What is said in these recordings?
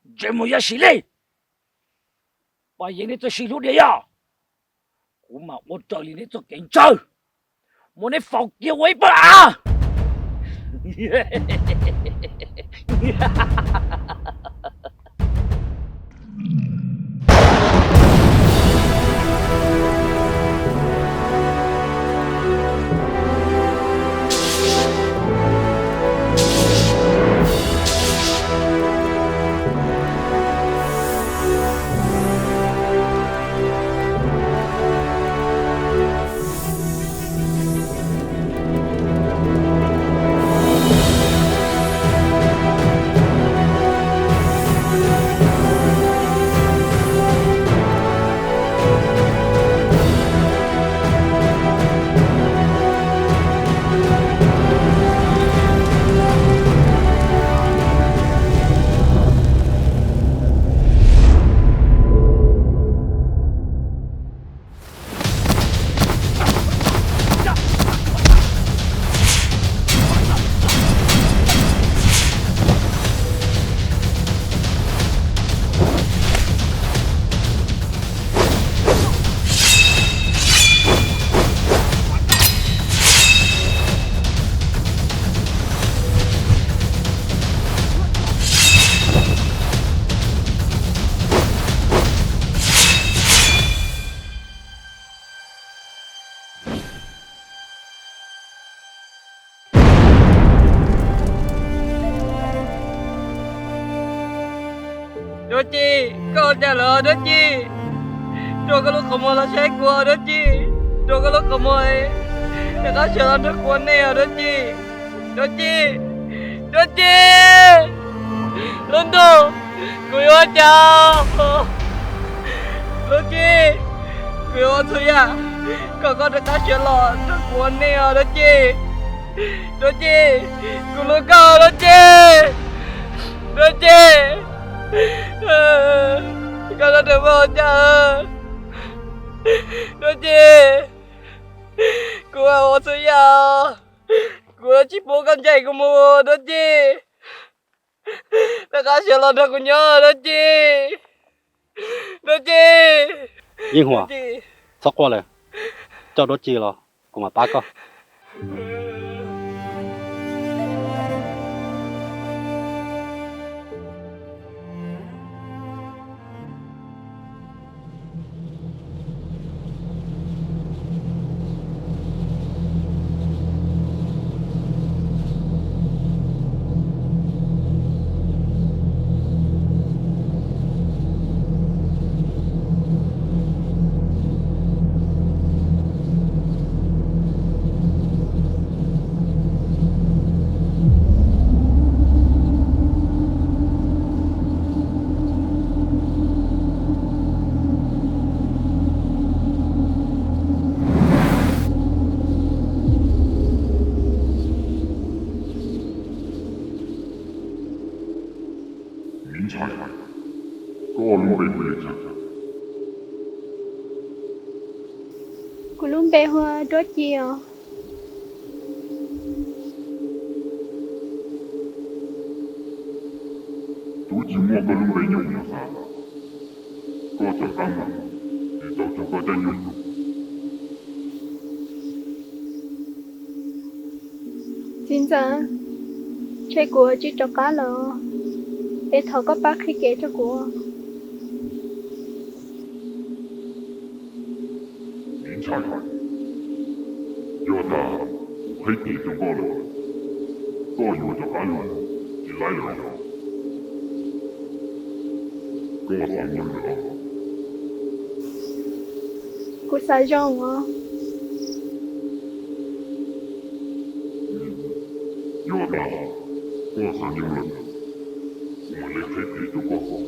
Ntsej muag yaj sim li, pab yeej neb txoj sib hlub diam yog, kuv mam ua raws li neb txoj kev ntshaw, muab neb faus kiag ua ib pawg av. Duab Ci, koj ua cas lawm Duab Ci? Rua koj lub qhov muag los saib kuv Duab Ci. Rua koj lub qhov muag, rov qab sawv los nrog kuv ua neej os Duab Ci. Duab Ci, Duab Ci, lub ntuj, kuv yuav ua cas? Duab Ci, kuv yuav ua txhua yam kom koj rov qab sawv los nrog kuv ua neej os Duab Ci. Duab Ci, kuv hlub koj Duab Ci. Duab Ci, koj rov mus ua cas? Duab Ci, kuv ua txhua yam, kuv tsis pub koj ncaim kuv mus Duab Ci. Rov qab sawv los nrog kuv nyob Duab Ci. Duab Ci. Yeej Huas, txhob quaj lawm, coj Duab Ci los kuv mam pab koj. Koj lub npe hu li cas? Kuv lub npe hu ua Duab Ci os. Twb tsis muaj koj lub npe nyuj no xav, koj txawm qab mus, tsis tau tug koj caij nyuj. Txiv ntxawm, ntshe kuv tsis rov qab los, es thov koj pab qhib kev rau kuv. Ntshai, yog tas kuv qhib kev rau koj lawm, koj yuav rov qab los tsis laib lawm. Koj xav zoo lawm os? Kuv xav zoo os. Yog tas koj xav zoo lawm, kuv mam li qhib kev rau koj.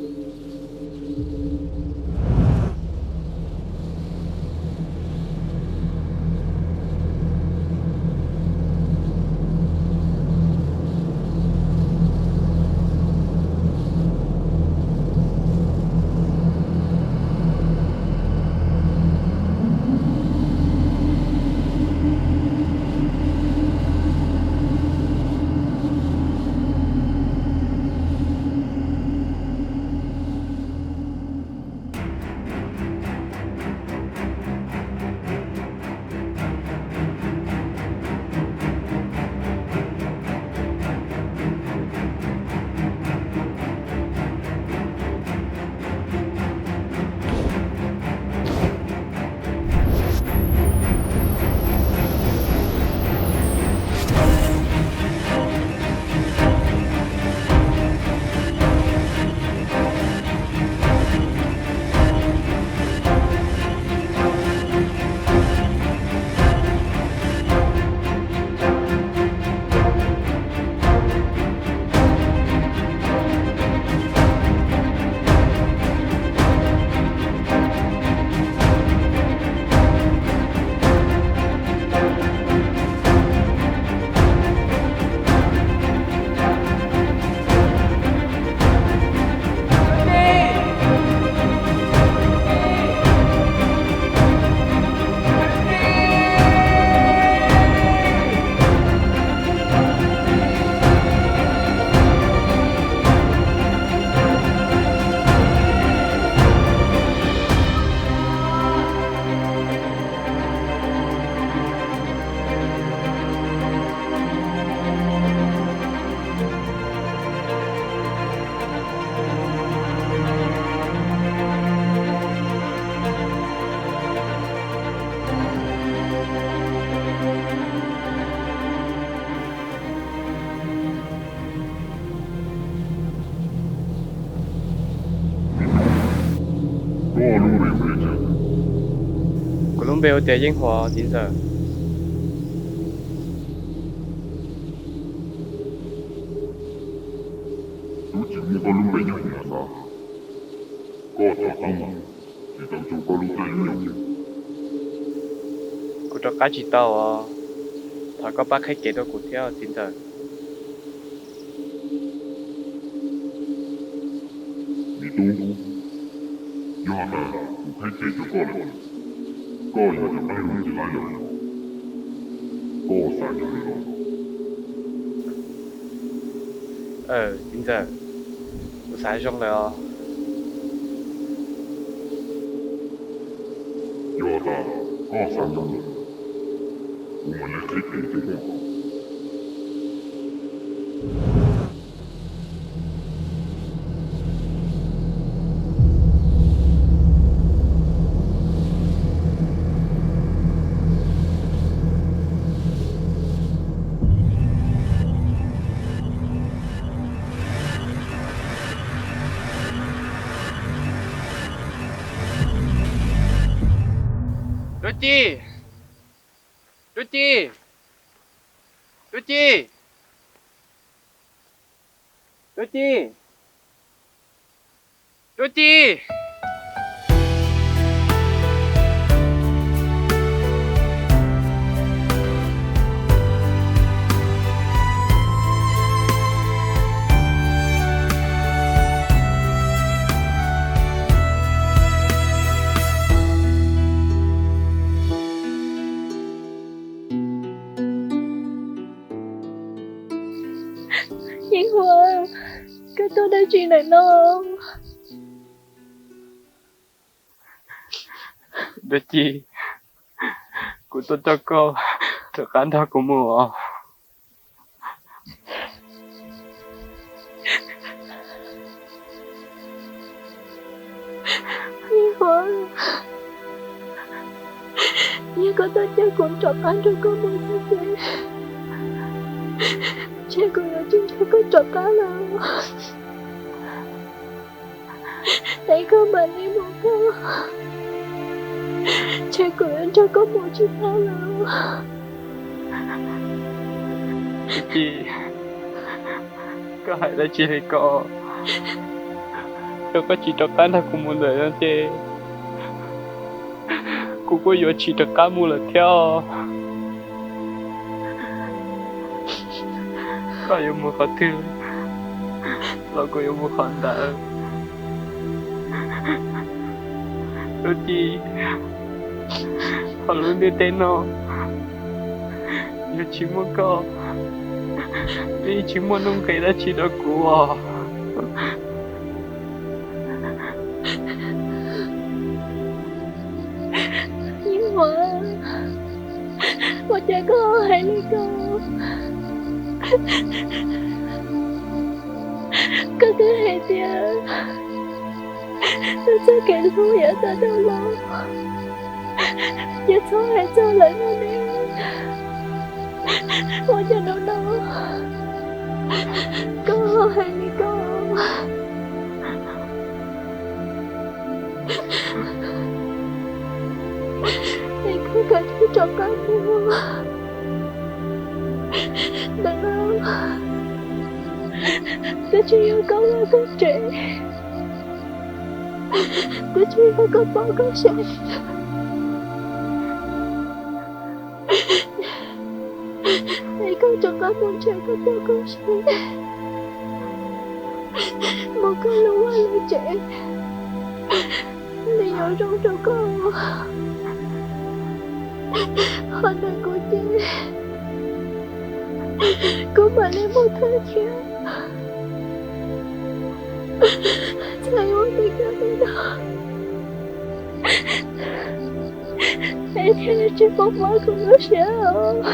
Npe hu tias Yeej Huas txiv ntxawm. Twb tsis muaj koj lub npe Yeej Huas xav, koj rov qab mus, tsis tau tsum koj lub caij lub nyoog. Kuv rov qab tsis tau os, thov koj pab qhib kev rau kuv thiab txiv ntxawm. Me tub, yog hais tias kuv qhib kev rau koj lawm, koj yuav rov qab mus tsis laib lawm, koj xav zoo lawm los? Txiv ntxawm, kuv xav zoo lawm os. Yog tas koj xav zoo lawm, kuv mam li qhib kev rau koj. Tub Ci, Tub Ci, Tub Ci, Tub Ci, Tub Ci. Yeej Huas, koj tuaj dab tsi ntawm no? Tub Ci, kuv tuaj coj koj rov qab nrog kuv mus os. Yeej Huas, yog koj tuaj coj kuv rov qab nrog koj mus xwb ces, ntshe kuv yuav tsis nrog koj rov qab lawm. Es koj mam li mus koj, ntshe kuv yuav nrog koj mus tsis tau lawm. Tub Ci, koj hais dab tsi li ko? Yog koj tsis rov qab nrog kuv mus ntawm no ces kuv kuj yuav tsis rov qab mus lawm thiab os. Koj yuav mus qhov twg los kuv yuav mus qhov ntawd. Tub Ci, hauv lub ntiaj teb no yog tsis muaj koj, yeej tsis muaj nuj nqis dab tsi rau kuv os. Yeej Huas, ua cas koj hais li ko? Koj twb hais tias koj txoj kev hlub yav tas dhau los, yog txhob hais txog lawm no ne. Ua cas hnub no koj ho hais li ko? Es koj kav tsij rov qab mus. Ntawm no twb tsis yog koj vaj koj tsev, twb tsis yog koj poj koj sev. Es koj rov qab mus nrhiav koj poj koj sev, mus koj lub vaj lub tsev, nws yuav zoo rau koj. Ho ntawm kuv ces kuv mam li mus thawj thiab. Txhais ua li koj li no, es thiaj li tsis pub mob kuv lub siab os.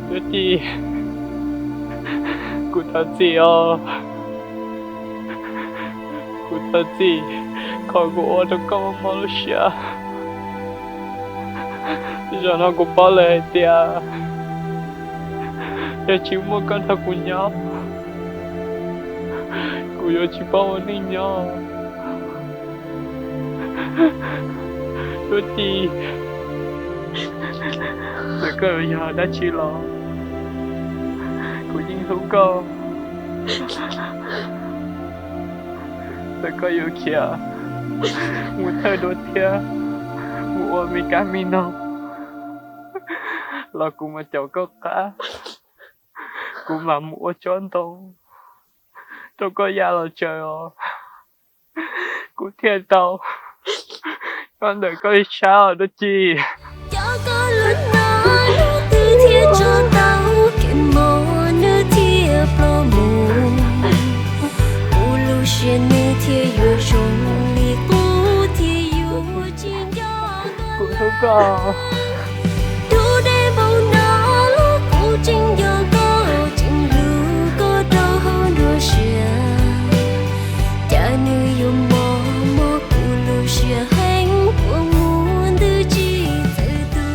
Tub Ci, kuv thov txim os. Kuv thov txim qhov kuv ua rau koj mob lub siab. Zaum no kuv paub lawm hais tias yog tsis muaj koj nrog kuv nyob, kuv yuav tsis paub ua neej nyob. Duab Ci, txawm koj yuav yog dab tsi los kuv yeej hlub koj. Txawm koj yuav khiav mus thawj duab thiab mus ua me kab me noog los kuv mam caum koj qab, kuv mam mus ua tsob ntoo rau koj ya los tsaws os. Kuv thiaj tau nyob ntawm koj ib sab os Duab Ci. Cov koj lub no, hnub twg thiaj tso tau kev mob, hnub thiaj ploj mus. Kuv lub siab nws thiaj yuav zoo li qub, thiaj yuav tsis nco kuv hlub koj. Tus dej npaum no los kuv tseem nco koj, tseem hlub koj rau hauv nruab siab. Cas nws yuav mob mob kuv lub siab heev, kuv mus ntws tsis txawj tu.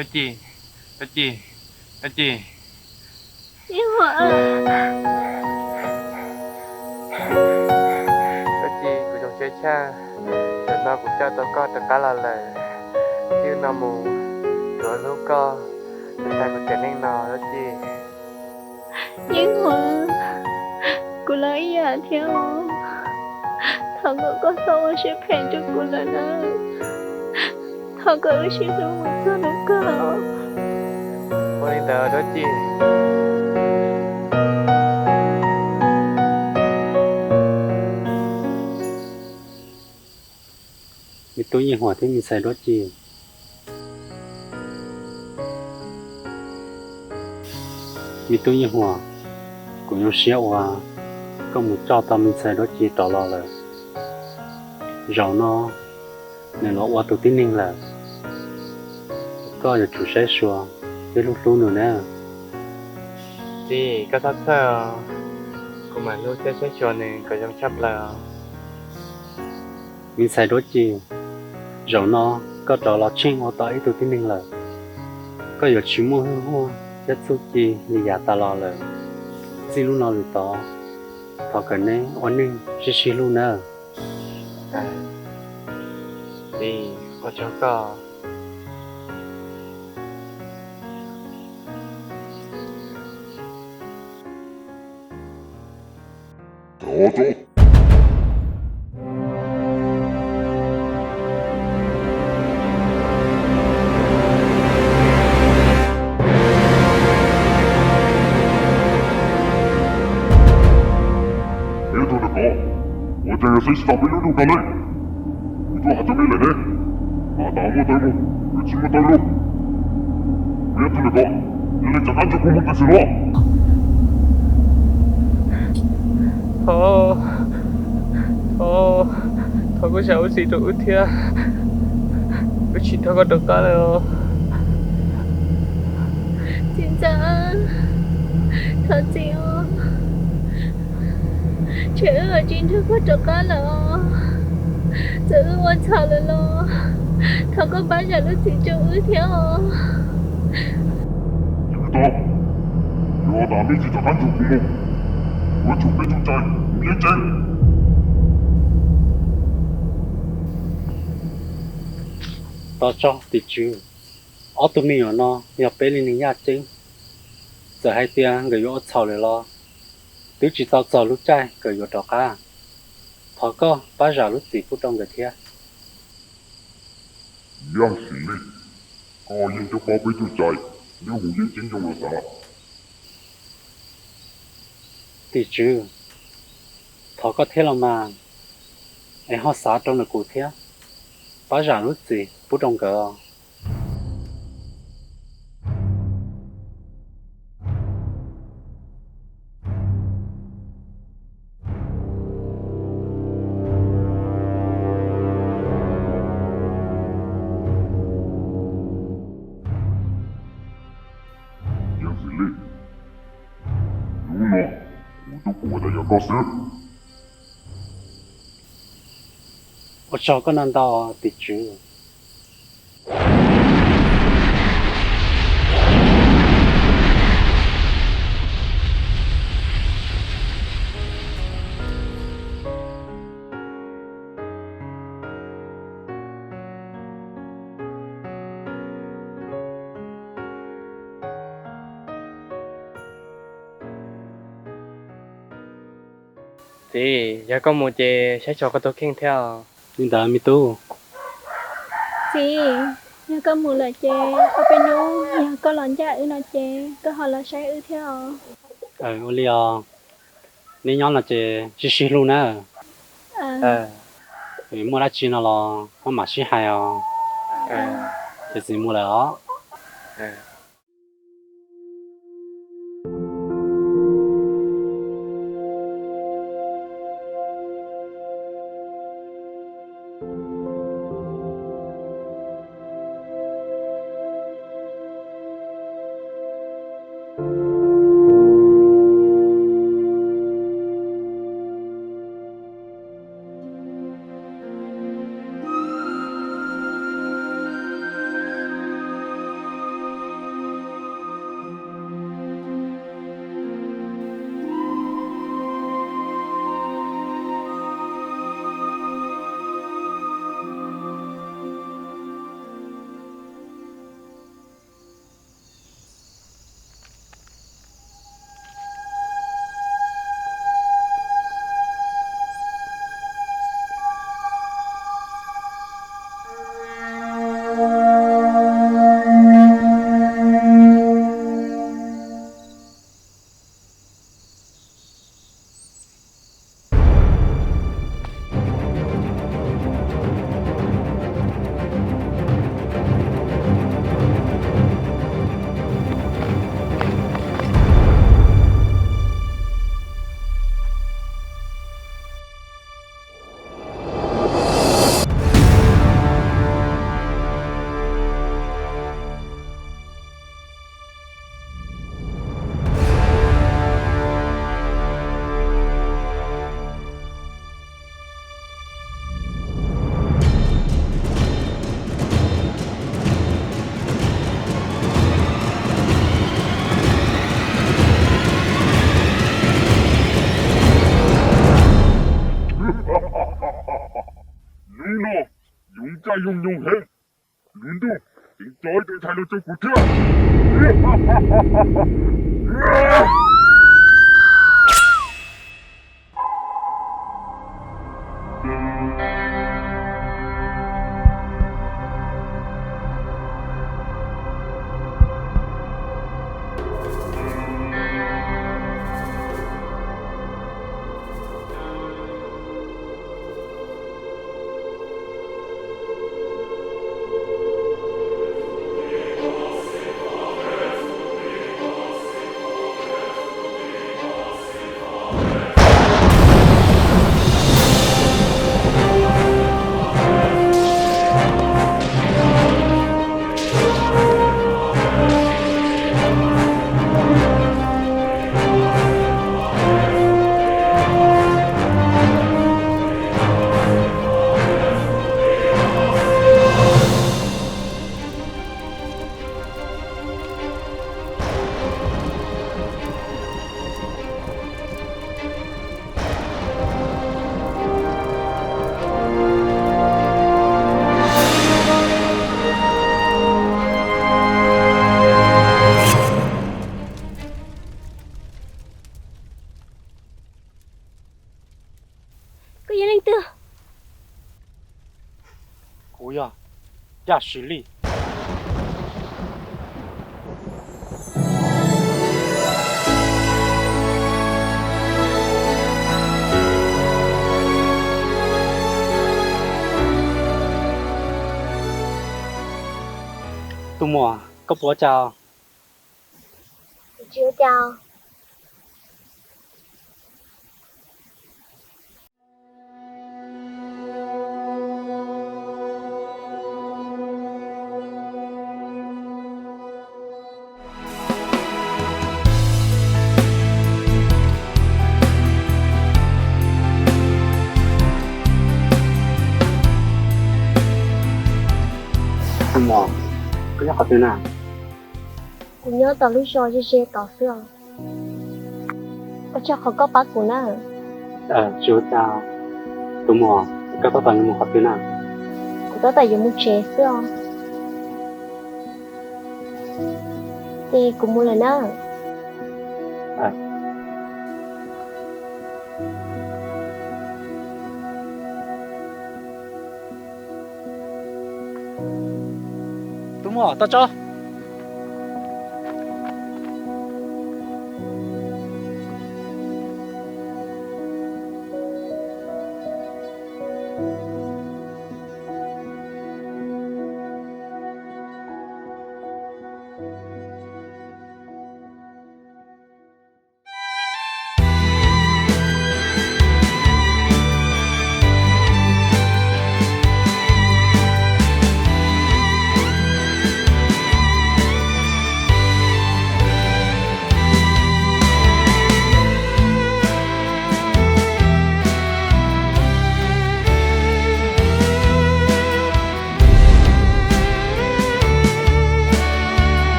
Duab Ci, Duab Ci, Duab Ci. Duab Ci, kuv zoo siab tshaj, zaum no kuv coj tau koj rov qab los lawm. Txij no mus kuv yuav hlub koj mus tag kuv tiam neej no Duab Ci. Yeej Huas, kuv los ib yam thiab os. Thov kom koj txhob ua siab phem rau kuv lawm na. Thov kom wb sib hlub mus txog hnub kawg os. Ua li ntawd Duab Ci. Me tub Yeej Huas thiab me ntxhais Duab Ci. Me tub Yeej Huas, kuv zoo siab uas koj mus coj tau me ntxhais Duab Ci rov los lawm. Zaum no nws los ua tus tib neeg lawm, koj yuav tsum saib xyuas thiab hlub hlub nws na. Txiv, koj txhob txhawj, kuv mam hlub thiab saib xyuas nws kom zoo tshaj plaws. Me ntxhais Duab Ci, zaum no koj rov los tsheej ua tau ib tug tib neeg lawm. Koj yuav tsis muaj hwj huaj thiab txuj ci li yav tas los lawm. Txij lub no lawm tod, thov kom neb ua neej sib sib hlub nawb. Txiv, ua tsaug koj. Peb tug ntawm ko, ua cas yuav xaiv tsis tau peb lub ntuj kaw ne? Kuv tuaj hais rau nej lawm ne, has tas muaj taw mus, yuav tsis muaj taw los. Peb tug ntawm ko, yog leej twg rov qab ntsia kuv mus tam sim no. Thov, thov, thov koj zam lub txim rau wb thiab, wb tsis nrog koj rov qab lawm os. Txiv ntxawm, thov txim os. Ntshe wb yuav tsis nrog koj rov qab lawm os. Txawm wb ua txhaum lawm los thov koj pab zam lub txim rau wb thiab os. Yog tas nej tsis rov qab nrog kuv mus, kuv yuav tsum peb tug cai mus yeeb tsev. Tos tso tim tswv, ob tug me nyuam no yog peb li neeg yaj ceeb. Txawm hais tias nkawd yuav ua txhaum lawm los twb tsis tau txog lub caij nkawd yuav rov qab. Thov koj pab zam lub txim pub rau nkawd thiab. Yaj Xim Lij, koj yeej coj pab peb tug cai nyob mus yeeb ceeb zoo los xav. Tim tswv, thov koj thiab los mas, es ho xav rau ntawm kuv thiab, pab zam lub txim pub rau nkawd. Ua tsaug koj no ntau tim tswv. Txiv, yog koj mus ces saib tso koj tus kheej thiab. Li ntawd me tub. Txiv, yog koj mus lawm ces ob peb hnub yog koj los ncaj wb no ces koj ho los saib wb thiab os. Ua li os, neb nyob no ces sib sib hlub na. Muaj dab tsi no los maj mam sib hais os. Ces txiv mus lawm os. Hnub no yoov caj yoov nyoog heev, lub ntuj ceev tsam ib tug ntxhais los rau kuv thiab. Koj yog leej twg? Kuv yog Caj Sis Lij. Tus muam, koj puas ua cas? Tsis ua cas. Koj nyob qhov twg na? Kuv nyob tom lub zos ze ze tod xwb os. Ua tsaug qhov koj pab kuv na. Tsis ua cas. Tus muam, koj tab tom yuav mus qhov twg na? Kuv tab tom yuav mus tsev xwb os. Ces kuv mus lawm na. Tus muam, tos tso.